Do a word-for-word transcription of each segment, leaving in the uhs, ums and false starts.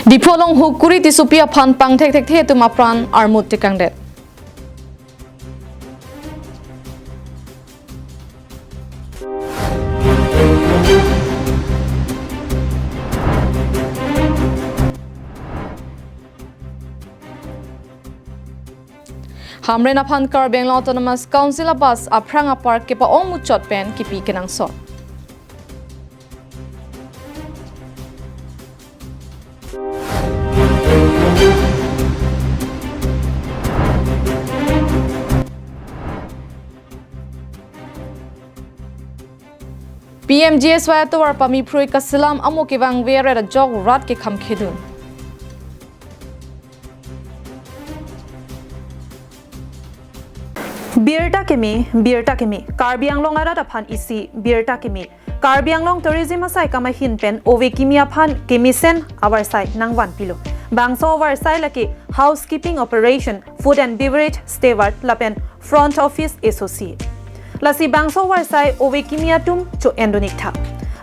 Diphu along Hukuri Tissopi aphan pangthek thekthe atum apran armut tekangdet. Hamren aphan Karbi Anglong Autonomous Council a-bus aphrang a-park kepa-ong muchot pen kipi kenangsot. P M G S Y atovar pamiphrui kaselam amo kevangve aret ajok rat kekham khedun. Birta keme, birta keme, Karbi Anglong arat aphan isi birta keme. Karbi Anglong Tourism asaikam ahin pen ove kimi aphan kemesen avarsai nangvanpilo. Bangso avarsai lake Housekeeping Operation, Food and Beverage Steward lapen Front Office Associate. Lasi bangso avarsai ove kimi atum cho-endun iktha.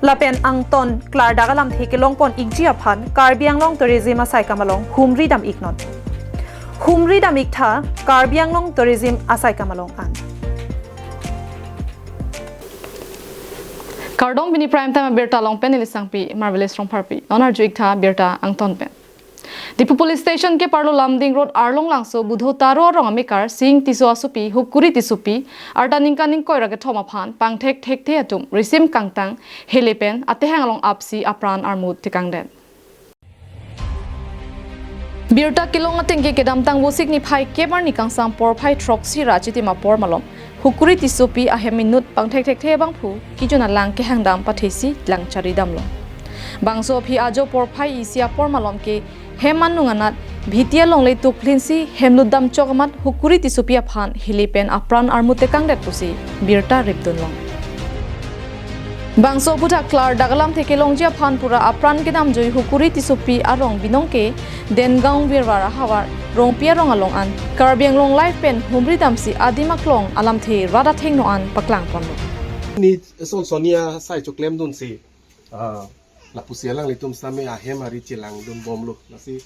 Lapen angton klardak alamthe kelongpon ikji aphan Karbi Anglong Tourism asaikam along humri dam iknon. Humri dam iktha Karbi Anglong Tourism asaikam along an. Kardom, pini Prime Time abirta along pen neli Sangpi Marvelous Rongpharpi. Non arju iktha birta angton pen. Diphu Police Station keparlo Lumding Road arlong langso Budho Taro arong amekar Sing Tisso asopi Hukuri Tissopi arta ningkan ingkoi ra kethom aphan pangthek thekthe atum risim kangtang hele pen atehang along apsi apran armut tekangdet. Birta kelong atengke kedamtang Vosik niphai kep arni kangsam porphai throksi ra chitim apor malom Hukuri Tissopi ahem inut pangthek thekthe abangphu kejun alang kehang dam pathesi lang chari damlo. Bangso aphi ajo porphai isi apor malom ke hem anung anat bhitia longle tuphlinsi hem lut dam chok amat Hukuri Tissopi aphan hele pen apran armut tekangdet pusi birta ripdunlong. Bangso aphuthak klardak alamthe kelongji aphan pura apran kedamjui Hukuri Tissopi arong binong ke Dengaon Virvar ahavar Rongpi arong along an Karbi Anglong Live pen humri damsi adim aklong alamthe rat athengno an paklangponlo. Ni eson sonia sai choklemdunsi, ah, lapusi alanglitum sitame ahem ari chelangdunbomlo. Lasi,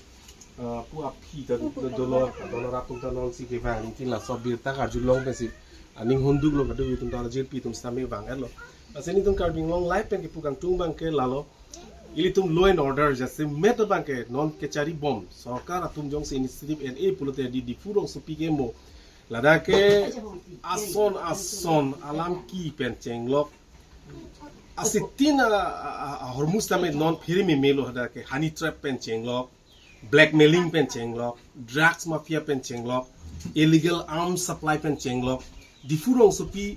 ah, pu aphi ta do-, dolo, dolo rat atum ta nonsi kevang ningtin laso birta karjulong pensi aning hunduklo, kadokave atum ta jirpi atum sitame vang-etlo. Lasi nelitum Karbi Anglong Live pen kepu kangtung abangke lalo. Ilitum law and order jasemet abangke non kecharibom. Sorkar atum jongsi initiative en-e pulote di Diphu rongsopi ke mo ladak ke ason ason alamki pen chenglok. Asitin a, a, a, ahormu sitame non phere memelo, hadak ke honey trap pen chenglok, blackmailing pen chenglok, drugs mafia pen chenglok, illegal arms supply pen chenglok, Diphu rongsopi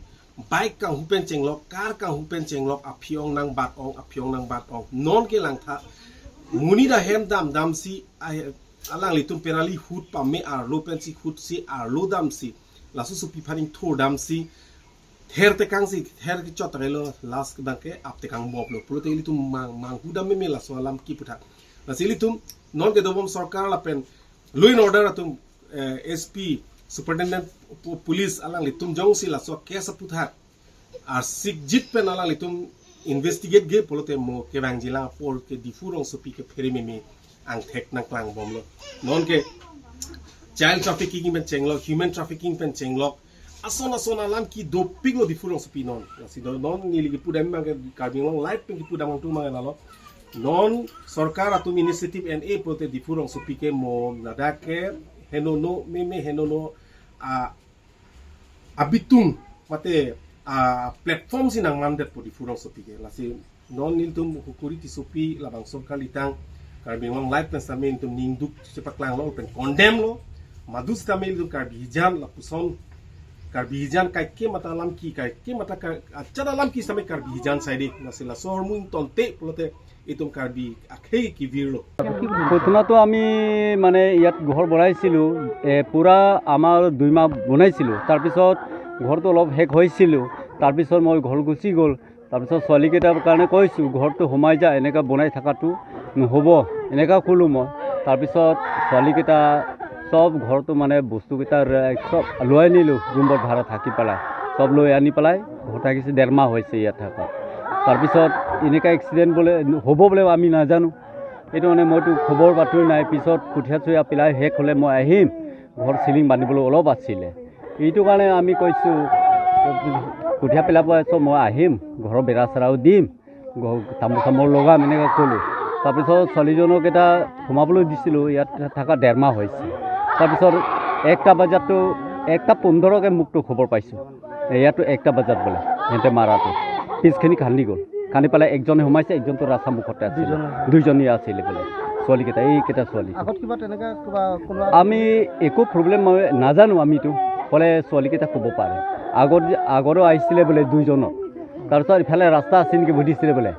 bike kanghu pen chenglok, car kanghu pen chenglok, aphi-ong nangbat-ong, aphi-ong nangbat-ong. Non ke langtha, monit ahem damdamsi, ah, alanglitum perali hut pame arlo pensi hutsi arlo damsi, laso sopi aphan ingthur damsi, ther tekangsi, ther kechot relo, last abangke ap tekangbomlo. Pulote ilitum mang, manghu dam meme laso alamki aphuthak. Lasi ilitum non kedobom sorkar lapen law and order atum, eh, S P, Superintendent po-, Police alanglitum jongsi laso case aphuthak arsikjit pen alanglitum investigate-ge pulote mo kevangjilang apor ke Diphu rongsopi ke phere meme angthek nangklangbomlo. Non ke child trafficking pen chenglok, human trafficking pen chenglok, ason ason alamki dopiklo Diphu rongsopi non. Lasi do non neli kepudam abangke Karbi Anglong Live pen kepudam angtung abangke lalo. Non sorkar atum initiative en-e pulote Diphu rongsopi ke mo ladak ke henono meme henono, ah, abitung mate, ah, platform si nangmandetpo Diphu rongsopi ke. Lasi non nelitum Hukuri Tissopi labangso kalitang Karbi Anglong Live pen sitame nelitum ningduk chepaklanglo pen condemn-lo. Madu sitame nelitum Karbi hijan lapuson Karbi hijan kaike mata alamki, kaike mata ka-, ajat alamki sitame Karbi hijan saide. Lasi laso ahormu ingtonte pulote itum Karbi akhei kevirlo. প্ৰথমতো আমি মানে ইয়াত ঘৰ বনাইছিলোঁ, এ, পূৰা আমাৰ দুই মাহ বনাইছিলোঁ। তাৰপিছত ঘৰটো অলপ শেষ হৈছিলোঁ। তাৰপিছত মই ঘৰ গুচি গ'ল। তাৰপিছত ছোৱালীকেইটাৰ কাৰণে কৈছোঁ, "ঘৰটো সোমাই যা, এনেকা বনাই থকাটো নহ'ব", এনেকা ক'লোঁ মই। তাৰপিছত ছোৱালীকেইটা চব ঘৰটো মানে বস্তুকেইটা ৰে-, চব লৈ আনিলোঁ, ৰুমত ভাড়া থাকি পেলাই। চব লৈ আনি পেলাই ঘৰত থাকিছে, ডেৰ মাহ হৈছে ইয়াত থকা। তাৰপিছত এনেকা এক্সিডেণ্ট বোলে হ'ব বোলে আমি নাজানো। এইটো মানে মইতো খবৰ বাতৰি নাই, পিছত কঠীয়া চঠীয়া পেলাই শেষ হ'লে মই আহিম, ঘৰ চিলিং বান্ধিবলৈ অলপ আছিলে। এইটো কাৰণে আমি কৈছোঁ, কঠীয়া পেলাব আহিছোঁ, মই আহিম, ঘৰৰ বেৰা চেৰাও দিম, ঘৰ তামোল চামোল লগাম, এনেকৈ ক'লোঁ। তাৰপিছত ছোৱালীজনক এটা সোমাবলৈ দিছিলোঁ, ইয়াত থকা ডেৰ মাহ হৈছে। তাৰপিছত একটা বজাততো, একটা পোন্ধৰকে মোকতো খবৰ পাইছোঁ, ইয়াতো একটা বজাত বোলে সিহঁতে মাৰাটো, পিছখিনি খান্দি গ'ল। খান্দি পেলাই একজনে সোমাইছে, একজনতো ৰাস্তা মুখতে আছিলে, দুইজনে। দুইজনেই আছিলে বোলে ছোৱালীকেইটা, এইকেইটা ছোৱালী। আগত কিবা তেনেকা কিবা কোনোবা আমি একো প্ৰব্লেম নাজানো আমিতো, ক'লে ছোৱালীকেইটা ক'ব পাৰে। আগত যে, আগৰো আহিছিলে বোলে দুইজনৰ, তাৰপিছত ইফালে ৰাস্তা আছে নেকি সুধিছিলে বোলে,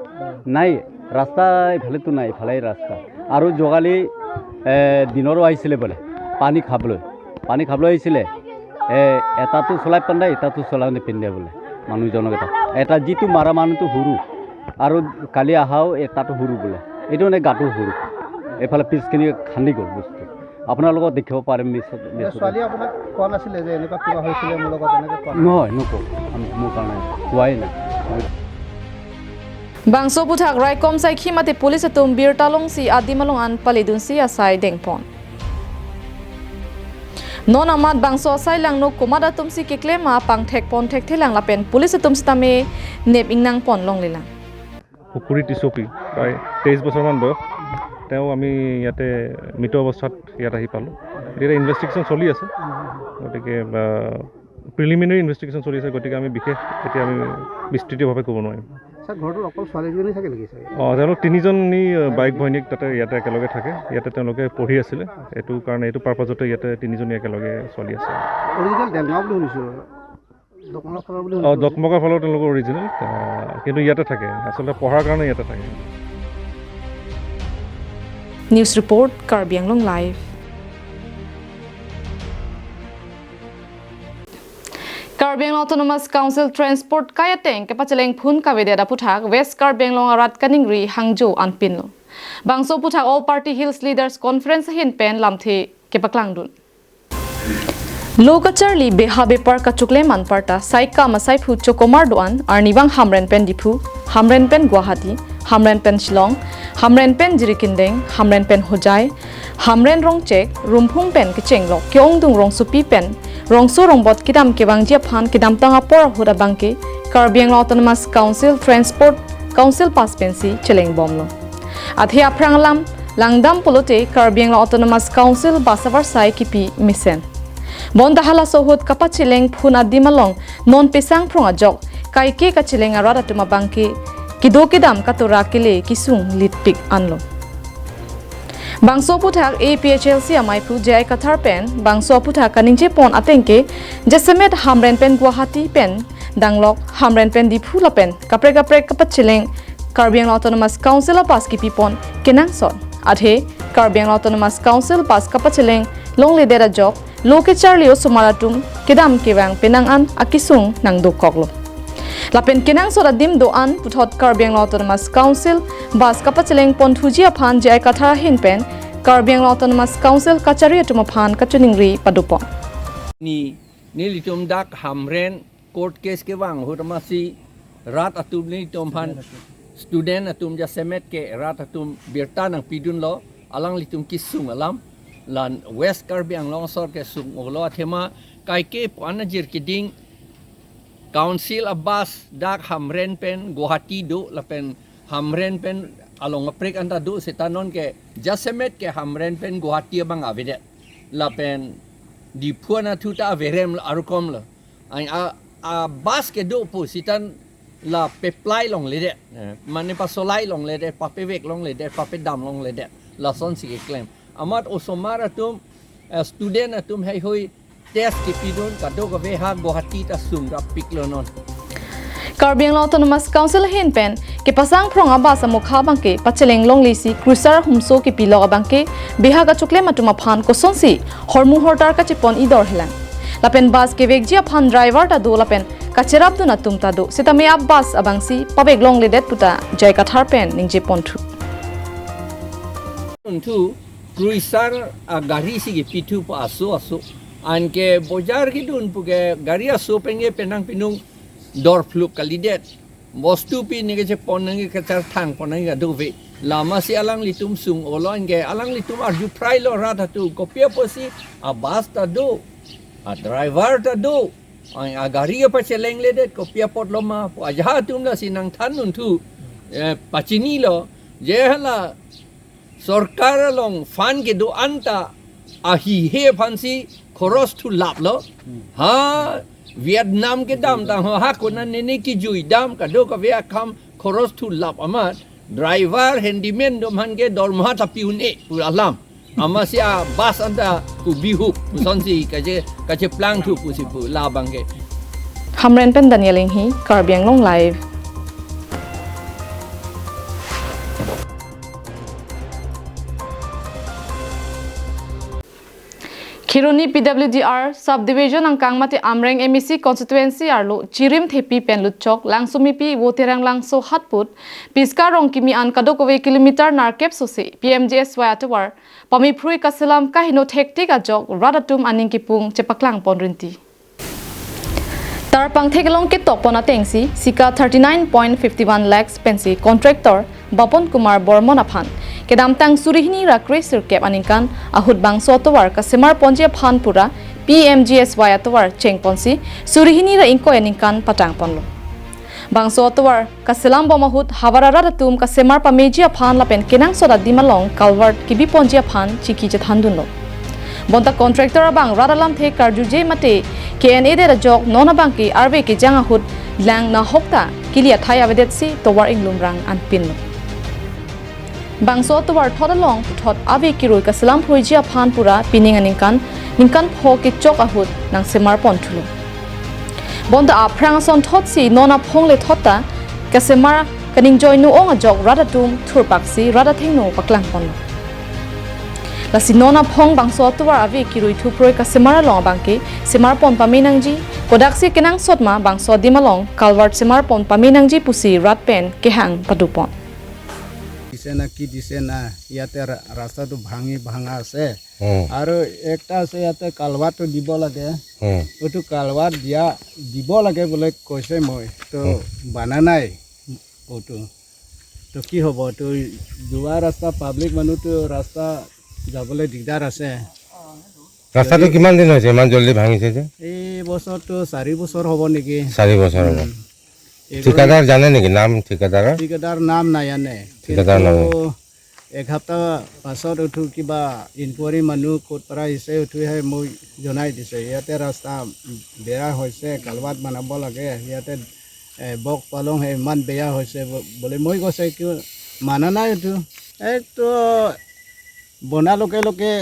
নাই, ৰাস্তা ইফালেতো নাই, ইফালে ৰাস্তা। আৰু যোৱাকালি এ, দিনৰো আহিছিলে বোলে পানী খাবলৈ, পানী খাবলৈ আহিছিলে। এ, এটাতো চলাই পিন্ধে, এটাতো চলাই নিপিন্ধে বোলে মানুহজনক। এটা, এটা যিটো মাৰা মানুহটো সৰু, আৰু কালি আহাও এটাতো সৰু বোলে, এইটো মানে গাটো সৰু, এইফালে পিছখিনি খান্দি গ'ল বস্তু। আপোনালোকক দেখিব পাৰিম মিছত, এতিয়া মিছত। ছোৱালীয়ে আপোনাক কোৱা নাছিলে যে এনেকুৱা কিবা হৈছিলে মোৰ লগত, এনেকে কোৱা নাই? নহয়, নকওঁ, আমি, মোৰ কাৰণে কোৱাই নাই। Bangso aphuthak raikom saikhim ate police atum birta longsi adim along an paledunsi asai dengpon. Non amat bangso asai langno komat atumsi keklem ma pangthekpon thekthelang lapen police atum sitame nep ingnangpon longlelang. পুখুৰী টিচপি, প্ৰায় তেইছ বছৰমান বয়স। তেওঁ আমি ইয়াতে মৃত অৱস্থাত ইয়াত আহি পালোঁ। এতিয়া ইনভেষ্টিগেশ্যন চলি আছে, গতিকে, আহ, প্ৰিলিমিনেৰী ইনভেষ্টিগেশ্যন চলি আছে, গতিকে আমি বিশেষ এতিয়া আমি বিস্তৃতভাৱে ক'ব নোৱাৰিম। ছাৰ, ঘৰটোত অকল ছোৱালীজনী থাকে নেকি ছাৰ? অ, তেওঁলোক তিনিজনী, আহ, বাইক ভনীয়েক তাতে ইয়াতে একেলগে থাকে। ইয়াতে তেওঁলোকে পঢ়ি আছিলে, এইটো কাৰণে, এইটো পাৰ্পাজতে ইয়াতে তিনিজনী একেলগে ছোৱালী আছে। অৰিজিনেল দেৰগাঁও বুলি শুনিছোঁ, দকমলা ফালৰ বুলি অ, শুনিছোঁ। দকমলা ফালৰ তেওঁলোকৰ অৰিজিনেল, আহ, কিন্তু ইয়াতে থাকে, আচলতে পঢ়াৰ কাৰণে ইয়াতে থাকে। News report, Karbi Anglong Live. Karbi Anglong Autonomous Council Transport kai ateng kepacheleng phun kavedet aphuthak West Karbi Anglong arat kaningri hangjo anpinlo. Bangso aphuthak All Party Hills Leaders Conference ahin pen lamthe kepaklangdun. Lo kacharli beha bepar kachoklem anparta saikam asaiphu chokomar do-an arnivang Hamren pen Diphu, Hamren pen Guwahati, Hamren pen Shillong, Hamren pen Jirikindeng, Hamren pen Hojai, Hamren Rongchek, Rumphung pen kechenglok ke-ongdung rongsopi pen rongso rongbot kedam kevangji aphan kedamtang apor ahut abangke Karbi Anglong Autonomous Council Transport Council pass pensi chelengbomlo. Athe aphrang alam langdam pulote Karbi Anglong Autonomous Council bus avarsai kipi mesen. Bonta halaso ahut kapacheleng phun adim along non pesangphrong ajok kaike kacheleng arat atum abangke kedo kedam katura kele kesung litpik anlo. Bangso aphuthak A P H L C amaiphu J I Kathar pen bangso aphuthak kaningjepon atengke jasemet Hamren pen Guwahati pen danglok Hamren pen Diphu lapen kaprek kaprek kapacheleng Karbi Anglong Autonomous Council a-bus kipipon kenangsot. Athe Karbi Anglong Autonomous Council bus kapacheleng longledet ajok lo kecharli osomar atum kedam kevang penang an akesung nangdokoklo. Lapen kenangsot adim do-an puthot Karbi Anglong Autonomous Council bus kapacheleng ponthuji aphan J I Kathar ahin pen Karbi Anglong Autonomous Council kachari atum aphan kachiningri padopon. Ni, nelitum dak Hamren court case kevang ahut amatsi rat atum nelitum aphan student atum jasemet ke rat atum birta nangpidunlo, alanglitum kesung alam, lan West Karbi Anglong asor kesung olo athema kaike pu-an ajir keding council a-bus dak Hamren pen Guwahati do lapen Hamren pen along kaprek anta do seta nonke jasemet ke Hamren pen Guwahati abang avedet lapen Diphu anatthu ta averem arukomlo. Ai a, a-bus kedo pu seta la peplai longledet, eh, mane pasolai longledet, papevek longledet, papedam longledet, lasonsi keklem. Amat osomar atum, eh, student atum heihui test kipidun kadokave ha Guwahati ta sung rapiklo non. Karbi Anglong Autonomous Council ahin pen kepasangphrong a-bus amokha abangke pacheleng longlesi Cruiser humso kipilok abangke beha kachoklem atum aphan kosonsi hormu hortar kachepon idor helang. Lapen bus kevekji aphan driver ta do lapen kacherapdun atum ta do. Sitame a-bus abangsi pavek longledet puta J I Kathar pen ningjeponthu. Ponthu Cruiser agari si kipithu pu aso aso. Anke bojar kedun puke gari aso penke penang pinung dorphluk kalidet. Bostu pi neke chepon nangji kacharthang pon nangji kadokave. Lama si alanglitum sung-olo anke alanglitum arju phrailo rat atum, kopi apotsi a bus ta do, a driver ta do, a, a gari apachelengledet, kopi apotlo ma pu ajahak atum lasi nangthan unthu, eh, pachinilo, je hala sorkar along fund kedo anta ahihe aphansi khoros thulaplo. Ha Vietnam kedam tang ho, ha konat nene kejui dam kadokave akam khoros thulap amat, driver, handyman atum aphan ke dormoha ta pi un-e pu alam. Amatsi a bus anta ku bihup pusonsi kache, kacheplangthu pusi pu labang ke. Hamren pen Daniel Inghi, Karbi Anglong Live. Kheroni P W D R subdivision angkang mate Amreng M A C constituency arlo Chirim Thepi pen Lutchok Langsomepi Voterang Langso Hatput Piska Rongkimi an kadokave kilometer nerkep sose P M G S Y atovar pamephrui kaselam kaheno thektik ajok rat atum aning kipung chepaklang pon rinti. Tarpang theklong ketok pon atengsi sika thirty nine point fifty one lakhs pensi contractor Bapon Kumar Bormon aphan kedamtang suri hini ra kre sirkep aningkan ahut bangso atovar kasemar ponji aphan pura P M G S Y atovar cheng ponsi suri hini ra ingkoi aningkan patang ponlo. Bangso atovar kaselam bom ahut havar arat atum kasemar pameji aphan lapen kenangsot adim along culvert kebi ponji aphan chiki chethandunlo. Bonta contractor abang rat alamthe karjuje mate K N A det ajok non abangke arve kejang ahut lang nahok ta kili athai avedetsi tovar inglumrang anpinlo. Bangso atovar thot along puthot ave kerui kaselam phruiji aphan pura pining aningkan, ningkan pho kechok ahut nangsemar ponthulo. Bonta aphrang asonthotsi non aphong le thot ta kasemar kaningjoi nu-ong ajok rat atum thurpaksi rat athengno paklang ponlo. Lasi non aphong bangso atovar ave kerui thuproi kasemar along abangke semar pon pame nangji, kodaksi kenangsot ma bangso adim along culvert semar pon pame nangji pusi rat pen kehang padu pon. দিছে না কি দিছে না, ইয়াতে ৰা-, ৰাস্তাটো ভাঙি ভাঙা আছে। হুম। আৰু একটা আছে ইয়াতে কালভাৰটো দিব লাগে। হুম। এইটো কালভাৰ দিয়া, দিব লাগে বুলি কৈছে মই। তো হুম। বানা নাই এইটো। তো কি হ'ব? তো যোৱা ৰাস্তা, পাব্লিক মানুহতো ৰাস্তা যাবলৈ দিগদাৰ আছে। ৰাস্তাটো কিমান দিন হৈছে ইমান জল্দি ভাঙিছে যে? এই বছৰটো চাৰি বছৰ হ'ব নেকি? চাৰি বছৰ হ'ব। উম। এইগৰাকী ঠিকাদাৰ জানে নেকি নাম ঠিকাদাৰৰ? ঠিকাদাৰ নাম নাজানে। ঠিকাদাৰ নাম। কিন্তু এক সপ্তাহ পাছত উঠো কিবা ইনকুৱাৰী মানুহ ক'ত পৰা আহিছে, উঠোহে মই জনাই দিছে। ইয়াতে ৰাস্তা বেয়া হৈছে, কালভাৰ্ট বনাব লাগে। ইয়াতে, এ, বক পালং হে ইমান বেয়া হৈছে ব-, বুলি মই কৈছে, কিয় মানা নাই এইটো। এইটো বনা লগে লগে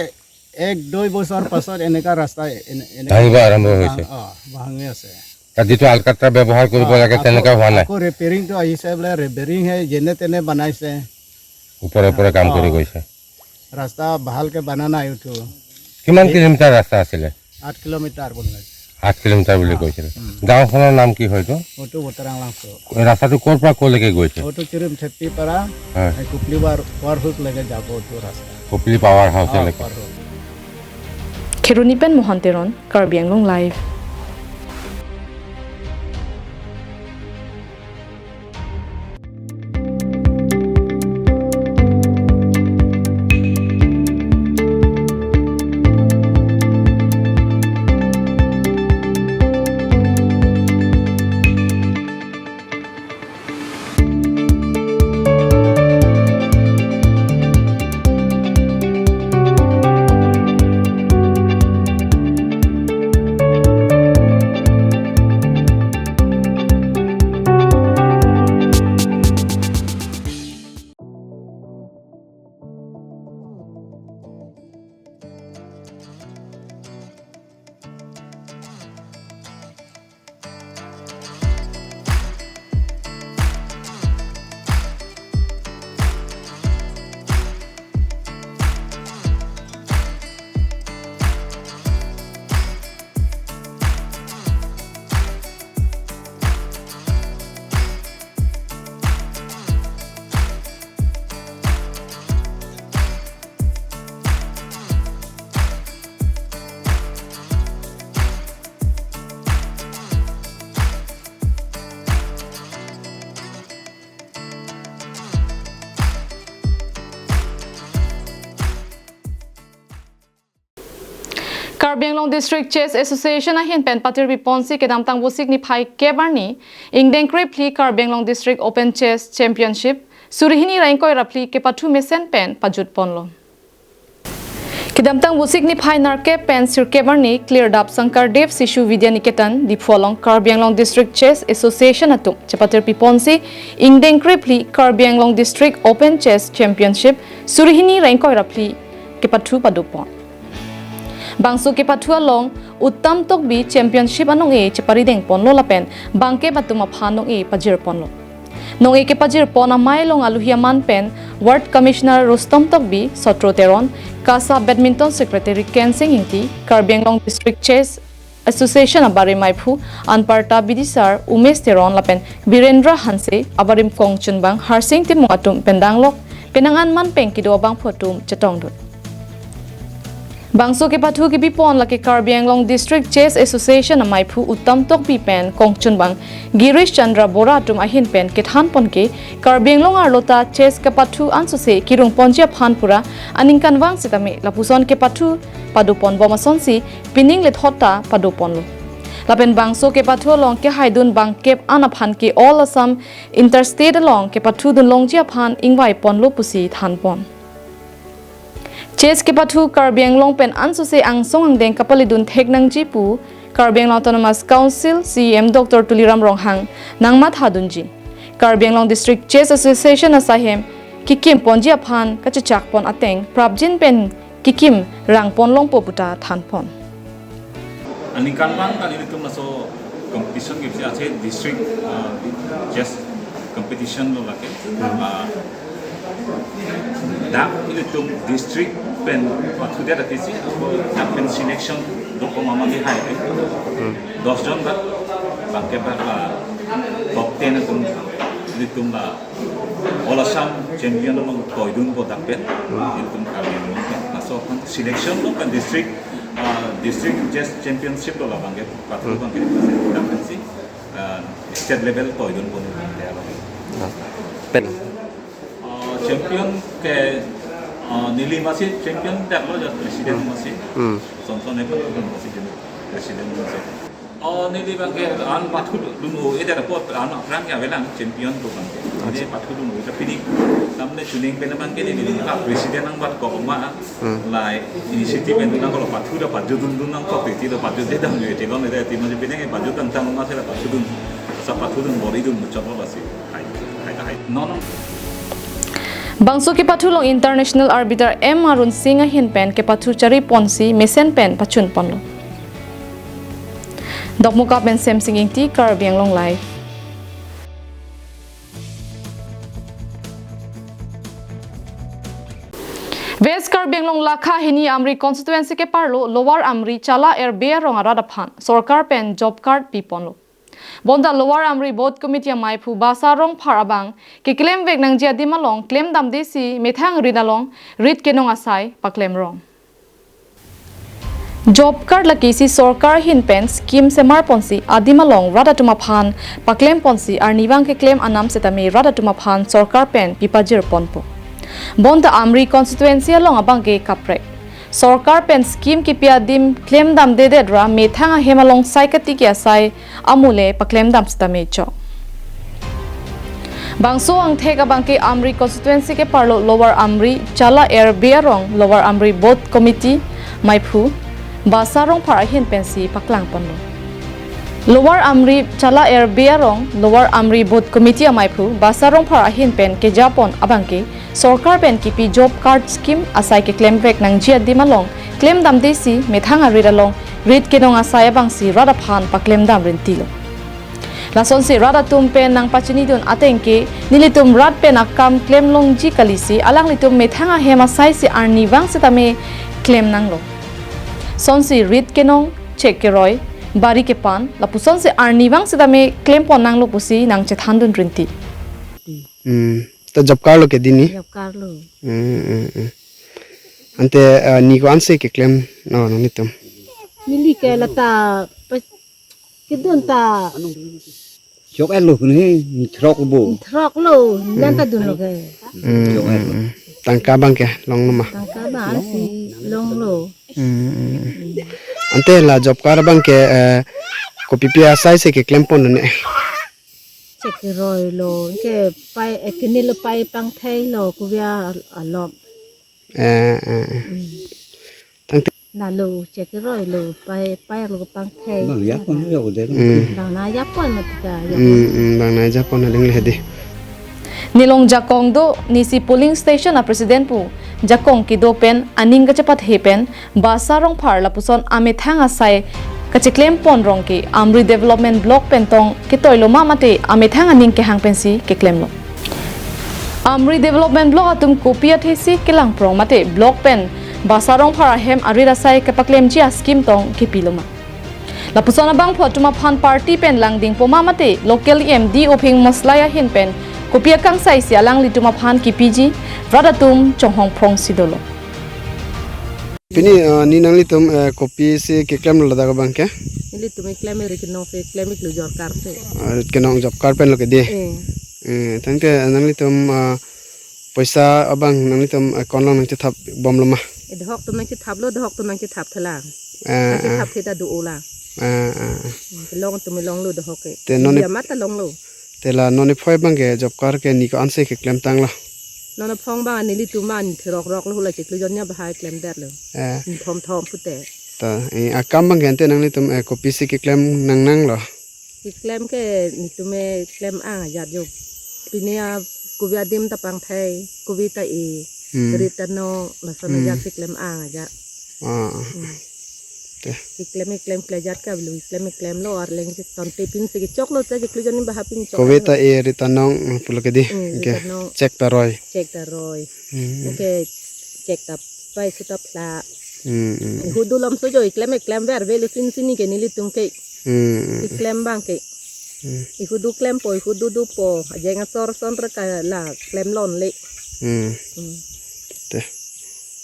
এক দুই বছৰ পাছত এনেকা ৰাস্তা এনে-, এনেকা ভাঙিব আৰম্ভ হৈছে। ভাং-, অ, ভাঙি আছে। তাত যিটো আলকাট্ৰা ব্যৱহাৰ কৰিব অ, লাগে, আকৌ, তেনেকা হোৱা নাই। আকৌ ৰিপেয়াৰিংটো আহিছে বোলে, ৰিপেয়াৰিং হে যেনে তেনে বনাইছে। ওপৰে ওপৰে কাম কৰি অ। গৈছে। ৰাস্তা ভালকে বনা নাই এইটো। কিমান এই কিলোমিটাৰ ৰাস্তা আছিলে? আঠ কিলোমিটাৰ বুলি কৈছে। আঠ কিলোমিটাৰ বুলি অ, কৈছিলে। উম। গাঁওখনৰ নাম কি হয়তো? এইটো বোতাৰাং লাংচ'। এই ৰাস্তাটো ক'ৰ পৰা ক'লৈকে গৈছে? এইটো চিৰিম থেপ্পি পৰা, হয়। এই কুপলি পাৱাৰ, পাৱাৰ হাউচলৈকে যাব এইটো ৰাস্তা। কুপলি পাৱাৰ অ, হাউচলৈকে। Power house. Kheroni pen Mohan Teron, Karbi Anglong Live. Karbi Anglong District Chess Association ahin pen patirpi ponsi kedamtang Vosik niphai kep arni ingdeng krephli Karbi Anglong District Open Chess Championship suri hini ra ingkoi ra phli kepathu mesen pen pajut ponlo. Kedamtang Vosik niphai nerkep pen sirkep arni Klirdap Sankardev Sishu Vidya Niketan Diphu along Karbi Anglong District Chess Association atum chepatirpi ponsi ingdeng krephli Karbi Anglong District Open Chess Championship suri hini ra ingkoi ra phli kepathu pado pon. Bangso kepathu along Uttam Tokbi Championship anong-e cheparideng ponlo lapen bangkep atum aphan nong-e pajir ponlo. Nong-e kepajir pon amei along aluhi aman pen Ward Commissioner Rustom Tokbi, Sotro Teron, KASA Badminton Secretary Kensing Ingti, Karbi Anglong District Chess Association abarim maiphu anparta bidisar Umesh Teron lapen Birendra Hanse, abarim kongchunbang Harsing Timung atum pen danglok penang an man pen kedo abangphu atum chetongdun. Bangso kepathu kebi pon lake Karbi Anglong District Chess Association amaiphu Uttam Tokbi pen kongchunbang Girish Chandra Bora atum ahin pen kethan pon ke Karbi Anglong arlo ta chess kepathu ansose kirung ponji aphan pura aningkanvang sitame lapuson kepathu pado pon bom asonsi pining lethot ta pado ponlo. Lapen bangso kepathu along kehaidun bangkep an aphan ke All Assam Interstate along kepathu dun longji aphan ingvai ponlo pusi than pon. Chess kepathu Karbi Anglong pen ansose angsong angdeng kapalidun thek nangji pu Karbi Anglong Autonomous Council CEM Doctor Tuliram Ronghang nangmathadunji. Karbi Anglong District Chess Association asai hem kikim ponji aphan kachechak pon ateng prapjin pen kikim rang pon longpo puta than pon. Aningkanvang kali ilitum laso competition kepsi ase district, uh, chess competition lo lake. Uh, dak ilitum district pen pathudet atisi, ako dak pen selection do ko mama ke hai ke. Hmm. Dos jon bak, bangkep bak la top ten atum ilitum la All Assam champion along toidun ko dak pen. Hmm. Ilitum Karbi Anglong pen. Laso aphan selection lo kan district, uh, district chess championship lo labang ke. Pathu, hmm, bang ke dak pen si, uh, state level toidun ko. Ah, pen. Uh, champion ke, uh, neli masi champion dak lo, just president, hmm, masi. Hmm. Son son e pathu masi president masi. Oh, neli bang ke an pathu dun o, eder apot an aphrang ke avelang champion to bang ke. Acha. Neli pathu dun o, tapi ni samne chuning pen bang ke neli ni ka president nang bat ko ma. Hmm. Lai initiative pen nang ko pathu da pajudun dun nang ko ti lo pajudun dam yo ti lo ne ti ma pine ke pajudun tang ma se la pajudun. Sa pathu dun bor-idun chok lo si. Hai, hai, hai. No, no. Bangso kepathu along International Arbiter M Arun Singh ahin pen kepathu chari ponsi mesen pen pachun ponlo. Dokmoka pen Semsing Ingti, Karbi Anglong Live. West Karbi Anglong lakha hini Amri constituency keparlo Lower Amri Chala Erbe arong arat aphan sorkar pen job card pi ponlo. Bonta Lower Amri Booth Committee amaiphu Basa Rongphar abang keklem vek nangji adim along klem damde si methang rit along rit kenong asai paklem rong. Job card lake isi sorkar ahin pen scheme semar ponsi adim along rat atum aphan paklem ponsi arnivang keklem anam setame rat atum aphan sorkar pen pipajir ponpo. Bonta Amri constituency along abang ke kaprek. Sorkar pen scheme kipi adim klem damdedet ra methang ahem along sai katiki asai amule paklem dam sitame chok. Bangso angthek abang ke Amri constituency keparlo Lower Amri Chala Erbe arong Lower Amri Booth Committee maiphu Basa Rongphar ahin pensi paklang ponlo. Lower Amri Chala Erbe arong Lower Amri Booth Committee amaiphu Basa Rongphar ahin pen kejapon abang ke sorkar pen kipi job card scheme asai keklem vek nangji adim along klem damde si methang arit along rit kenong asai abangsi rat aphan paklem dam rintilo. Lasonsi rat atum pen nangpachinidun ateng ke nelitum rat pen akam klem longji kalisi alanglitum methang ahem asai si arnivang setame klem nanglo. Sonsi rit kenong, chek keroi, bari kepan, lapusonsi arnivang setame klem pon nanglo pusi nangchethandun rinti. Hmm. Ta job card lo ke dini? Job card lo. Hmm, hmm, hmm. Ante, ah, ni ko-ansi keklem no, no nelitum? Neli ke lata pa-, kedun ta. Chok et lo kuni, ni throk bo. Ni throk lo, nang ta dunlo ke. Hmm, hmm, hmm. Tangka abang ke longlo ma? Tangka abang si longlo. Hmm, hmm, hmm. Ante la job card abang ke, eh, kopipi asai si keklem pon ne? Chekroi lo, ke pai, eh, kini lo pai pangthai lo, kopi a-, alom. Eh, eh, eh. Hmm. Tangte- Nalo chekroi lo, pai, pai lo pangthai. Bang ya pon lo de. Hmm. Bang na ya pon mat ka, ya Hmm, pon. Hmm, bang na ya pon na ding le di. Nelong jakong do, nisi polling station a president pu jakong kedo pen aning kachepathe pen Basa Rongphar lapuson amethang asai kacheklem pon rong ke Amri Development Block pen tong ketoi lo ma mate amethang aning kehang pensi keklem lo. Amri Development Block atum kopi athe si kelang prong mate block pen Basa Rongphar ahem arit asai kepaklemji a-scheme tong kepi lo ma. Lapuson abangphu atum aphan party pen langding po ma mate local E M D Uphing Moslai ahin pen kopi akangsai si alanglitum aphan kepiji rat atum chonghong prong si dolo. Pini, eh, ne nanglitum, eh, kopi si keklem lo ladak abang ke? Nelitum keklem ri kenong si klem iklo job card si. Ah, ri kenong job card pen lo ke di? Eh. Eh, tangte nanglitum, ah, poisa abang nanglitum, eh, account along nangchethap bom lo ma? Eh, dohok atum nangchethap lo, dohok atum nangchethap thelang. Eh, nangchethap eh. The ta do-o lang. Eh, eh, eh. Hmm, kelong atum longlo dohok ke. Te non India mat ta longlo. Te la non niphoi abang ke job card ke ne ko-ansi keklem tanglo? Non niphoi abang nelitum an thirok rok lo, hula chiklo jon nia bahai klemdet lo. Eh. Ni thom thom pute. Ta, eh, akam abang ke ante nanglitum, eh, kopisi keklem nang nanglo? Keklem ke netum keklem ang ajat jo. Pini a kopi adim ta pangthai, kopi ta e, Hmm. rit ta nong, lason Hmm. ajat keklem ang ajat. Ah. Hmm. Te. Keklem keklem klemjat ka belu, keklem keklem lo arleng si tonte pinsi kechok lo ta chiklo jon nia bahai pin chok. Kopi ta e, rit ta nong, hmm, pulo ke di. Hmm, rit ta nong. Ke chek ta roi. Chek ta roi. Hmm. Ke chek ta pai su ta phla. Hmm, hmm. Ihudu lom so jo keklem keklem ver ve lo sin sini ke nelitum ke. Hmm, hmm. Keklem abang ke. Hmm. Ihudu klempo, ihudu dopo. Ajeng asor ason reka la klem lonle. Hmm. Hmm. Te.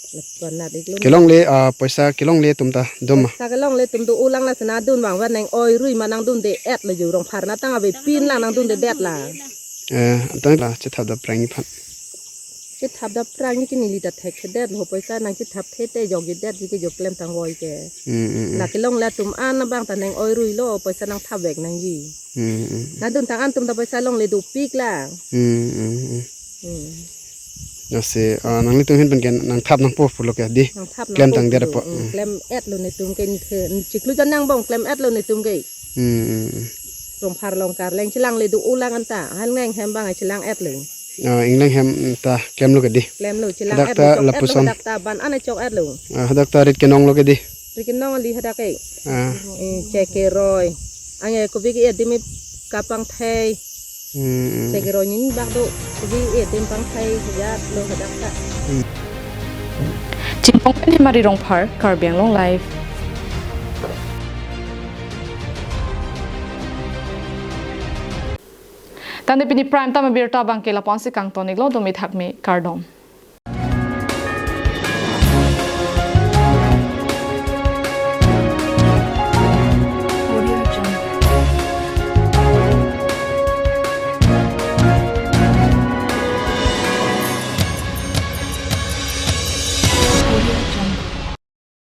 Lapuson na dik lo. Kelongle, ah, poisa kelongle atum ta do ma? Poisa kelongle atum do-o lang, lason adun abang van neng oi rui ma nangdunde-et lo jo, Rongphar na tang ave pin lang nangdundedet la. Eh, tang la chethap dapprang iphan. Chethap dapprang ke neli ta thekthedet lo, poisa nangchethap the te jokjedet ji ke jo klem tang voi ke. Hmm, hmm, hmm. La kelongle atum an abang ta neng oi rui lo, poisa nangthap vek nangji. Hmm, hmm. Nangdun tang an atum ta poisa longle dopik lang. Hmm, hmm, hmm. Hmm. Lasi, ah, nanglitum ahin pen ke nangthap nangpo pulo ke di? Nangthap nangpo. Klem tangdet pulo. Po. Hmm, hmm. Klem-et lo netum ke, ni the, ni chiklo jon angbong klem-et lo netum ke. Hmm, hmm, hmm. Rongphar along ke arleng chelangle do-o lang anta. Hal neng hem abang chelang-et lo. Ah, ingleng hem ta klemlo ke di? Klemlo, chelang-et lo, hadak ta chok-et lo, lapuson. Hadak ta ban an chok-et lo. Ah, hadak ta rit kenong lo ke di? Rit kenong kali hadak ke. Ah. Eh, chekroi. Ange kopi ke adim kapangthai. Hmm. Chekroi nin bak do. Kopi adim pangthai ajat lo hadak ta. Hmm. Chingpong pen Hemari Rongphar, Karbi Anglong Live. Tangte pini prime time abirta abang ke lapu-an si kangton iklo, dome thakme, kardom.